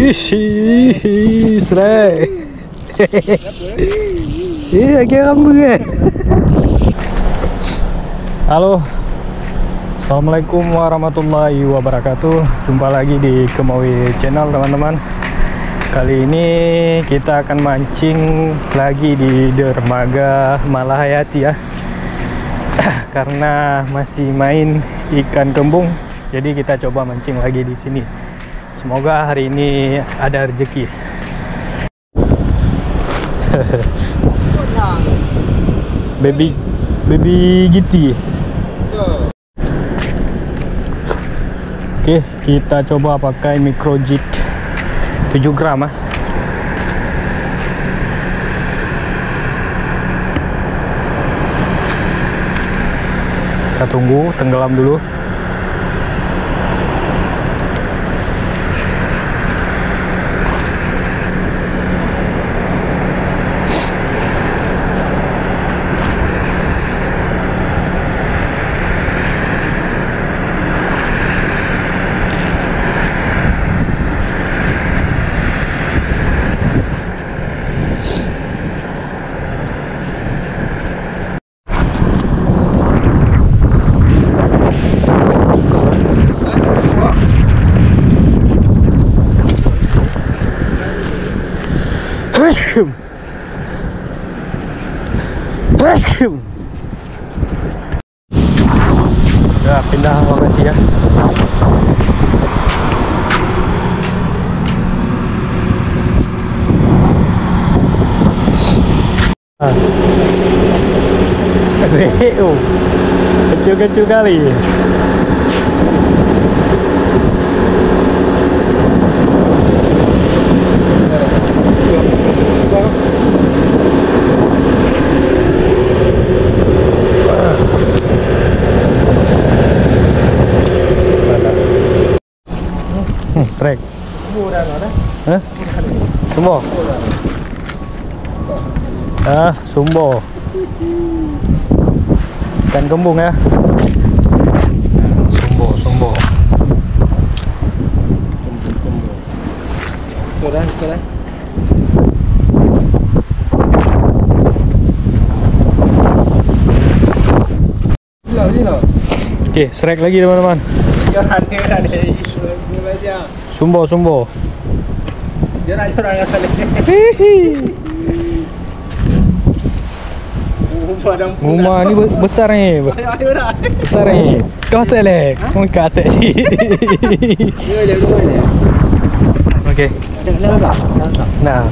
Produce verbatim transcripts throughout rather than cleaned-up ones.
Ih, ih, ih, Srek. Ih, lagi rambut, eh. Halo. Assalamualaikum warahmatullahi wabarakatuh. Jumpa lagi di Kemawi Channel, teman-teman. Kali ini kita akan mancing lagi di dermaga Malahayati, ya. Karena masih main ikan kembung, jadi kita coba mancing lagi di sini. Semoga hari ini ada rezeki. Baby, baby G T. Oke, kita coba pakai micro jig tujuh gram, ah. Kita tunggu tenggelam dulu. Ya, pindah lokasi, ya. Ah. Rek, oh. Kecut-kecut kali. Hmm, Srek. Hah? Sumbo. Ah, sumbo. Ikan kembung, ya. Sumbo, sumbo. Betul dah, betul dah. Oke, Srek lagi, teman-teman. Sumbo, sumbo. Hihi. Rumah ni be-, besar ni. Besar ni. Kau selek. Kau kasek. Oke. Nah.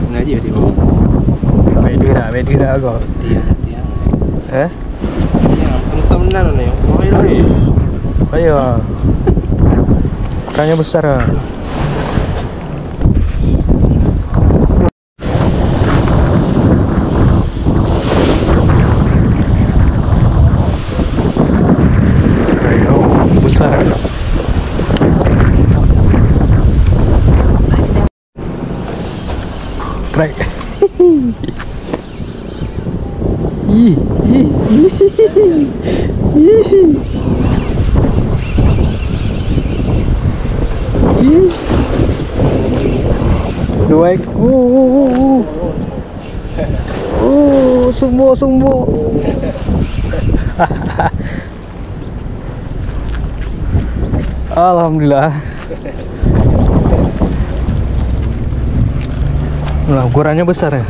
Ngaji di bawah. Beda dah, beda dah kau. Tiang, tiang. Eh? Tiang, entah mana ni. Oi, oi. Ayo. Ikannya besar, ah. Besar. Strike. Ih, ih, ih. Ih. Ih. Dua ekor. Oh, sumbo, sumbo. Alhamdulillah. Nah, ukurannya besar ya.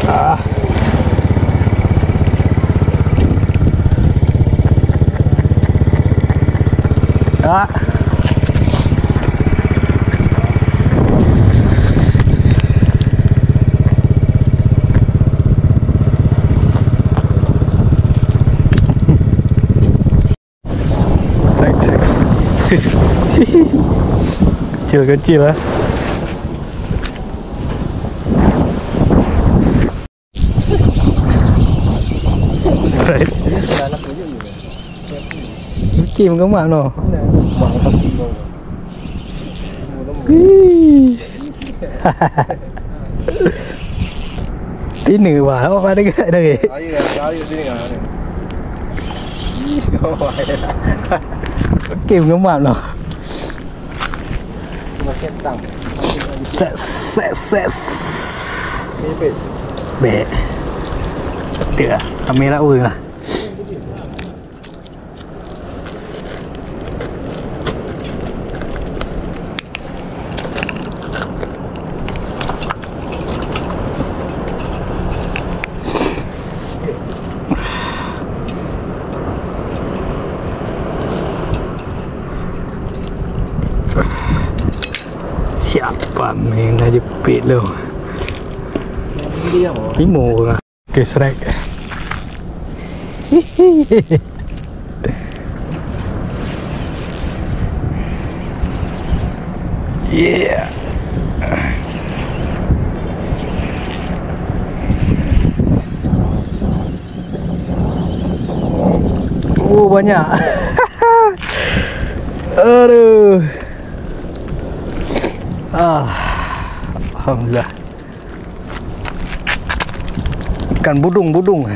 Ah. Ah. Kecil-kecil lah. Strike. Okey, menggemak noh. Wih. Ini wah, awak pada dekat dah, weh. Ayo, ayo sini kan. Okey, mengemat lah. Makan tang. Ses, ses, ses. Ini, Pit. Bek. Tengok, kamera orang lah. Siapa main aja pit lo. Lima orang. Okey, strike. Yeah. Oh, banyak. Aduh. Ah. Alhamdulillah. Ikan budung, budung.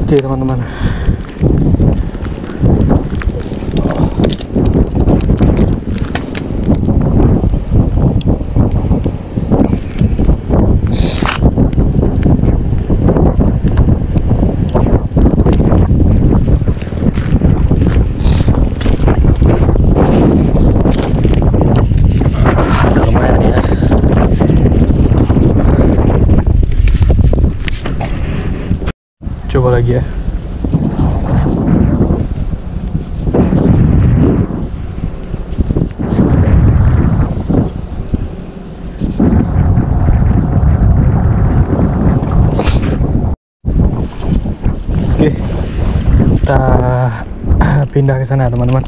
Okey, teman-teman. Lumayan ya. Coba lagi ya. Okey. Kita pindah ke sana, teman-teman.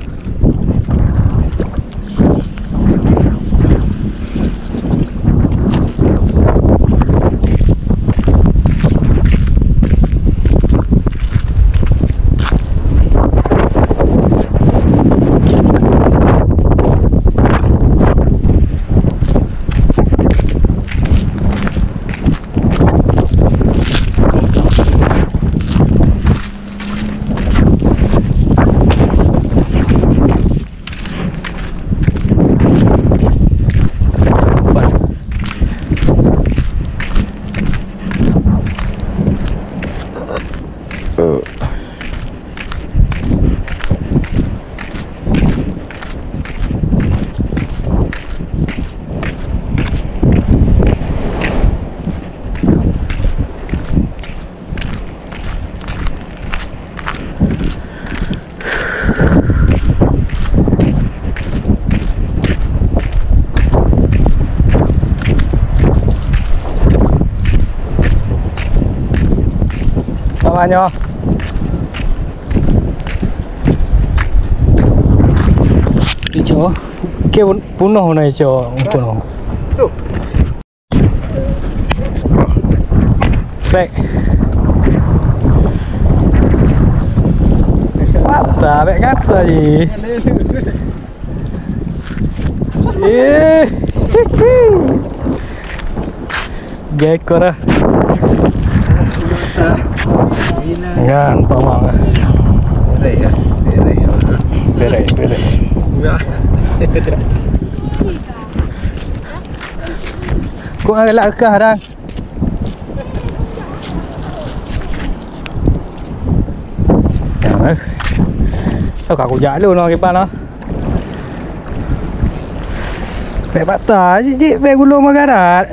Bawah nyoe. Ijo. Okey, pun-, punoh na ijo, punoh. Baik. Mata, baik kata je. Eh. Gaya korang. Nyan, pamang. Beres ya? Beres ya? Beres, beres. Ya. Kok galak kah, Rang? Jangan, eh. Oh, ka kujak lu, noh, kiban, noh. Bèk patah, jijik, bèk gulong bagarat.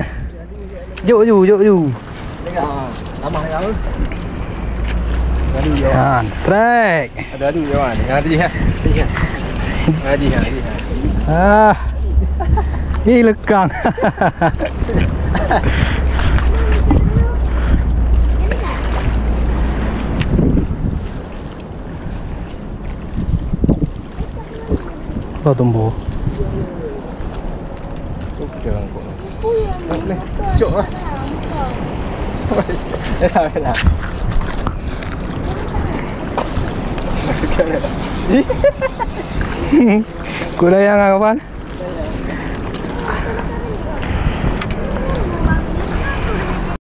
Jok ju, jok ju. Tengah, tamah tengah tu. Adu je. Ha, strike. Ada adu je, Wan. Yang adu je. Adu je, adu je. Ah. Ih, lekang. Lo tumbuh. Cok ah. Elah, elah. Kudayang ah, kawan.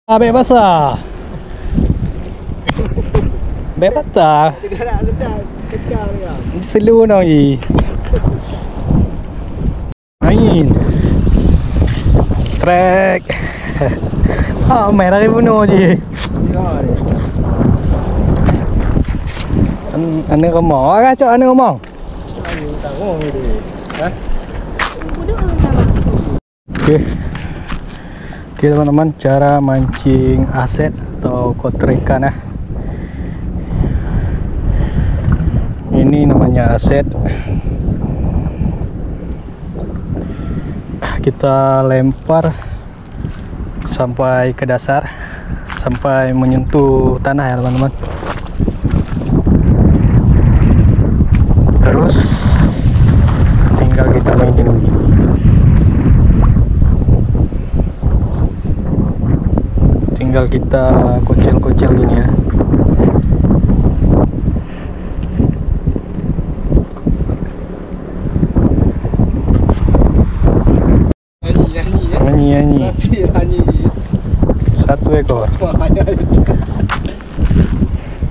Ah, bèk basah. Bèk patah. Selu nong i. Main. Trek. Ah, main lari bunuh je. An-, aneuk rumah. Wah, cok aneuk rumah. Oke. Oke, teman-teman, cara mancing aset atau kotor ikan, ya. Ini namanya aset. Kita lempar sampai ke dasar, sampai menyentuh tanah, ya, teman-teman. Terus tinggal kita mainin. Tinggal kita kucil-kucil gini, ya. Nyanyi, nyanyi, ya. Nyanyi, nyanyi. Nasib nyanyi. Satu ekor. Wah, ya.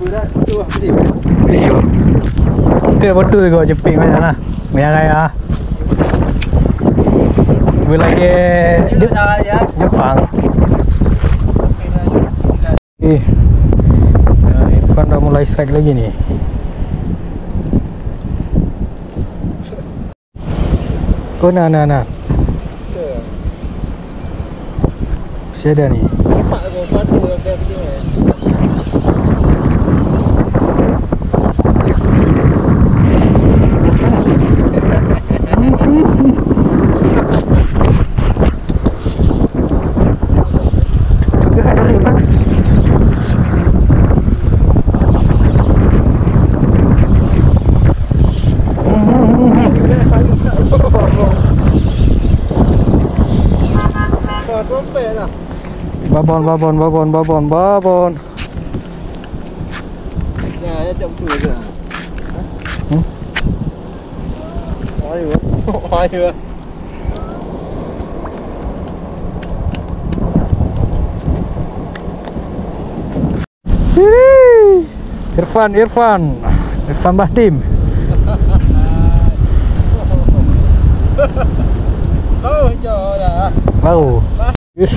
Udah, tu, ah, beli. Beli, yo. Betul, betul juga cepik macam lah. Merah raya. Wilayah Jep-, Jepang. Eh. Nah, Irfan dah mulai strike lagi ni. Oh, nah, nah, nah. Masih ada ni. Babon, babon, babon, babon, babon. Ya, ya, cak betul je. Hmm? Ayo. Ayo. Wih. Irfan, Irfan. Irfan Bahdim. Bau hijau dah. Bau. Ih.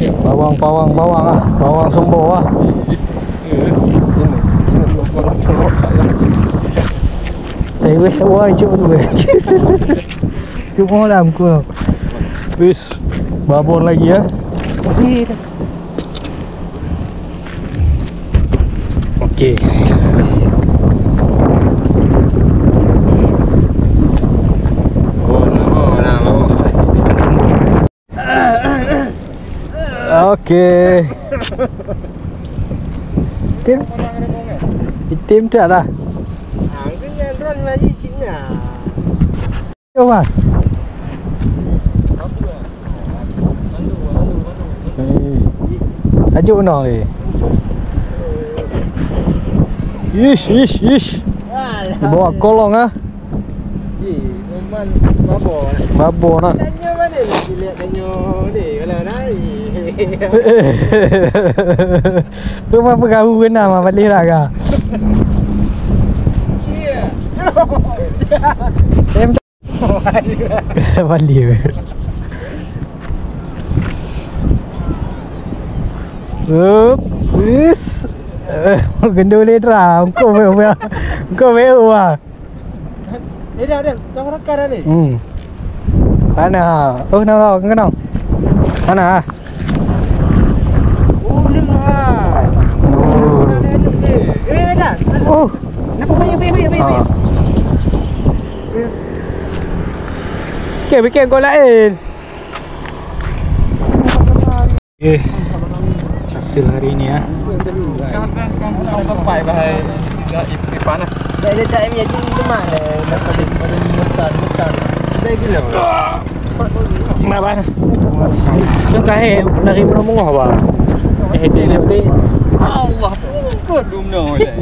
Bawang, bawang, bawang ah. Bawang sumbo ah. Teweh wai cuk tu. Cuma lam ku. Wis, babon lagi ya. Okey. Okey. Tim. Tim tak lah. Cuba. Eh. Ajuk noh eh. Ish, ish, ish. Dibawa kolong ah. Babon ah. Tanya mana nak lihat tanya ni kalau naik. Tu apa kau kena mah balik lah kau. Balik. Up, wis. Eh, gendong lé dra. Engkau beu, engkau beu ah. Eh, dah, dah. Tang rakan dah ni. Hmm. Mana? Oh, nak kau kena. Mana? Oh, ni mah. Oh. Eh, dah. Oh. Nak pergi, pergi, pergi, pergi. Ah. Okey, bikin gol lain. Eh, hasil hari ini ya. Kenapa? Itu kahé dari Murah Mungoh, Bang. Eh, dia, dia beli. Allah, bungkus dumno je.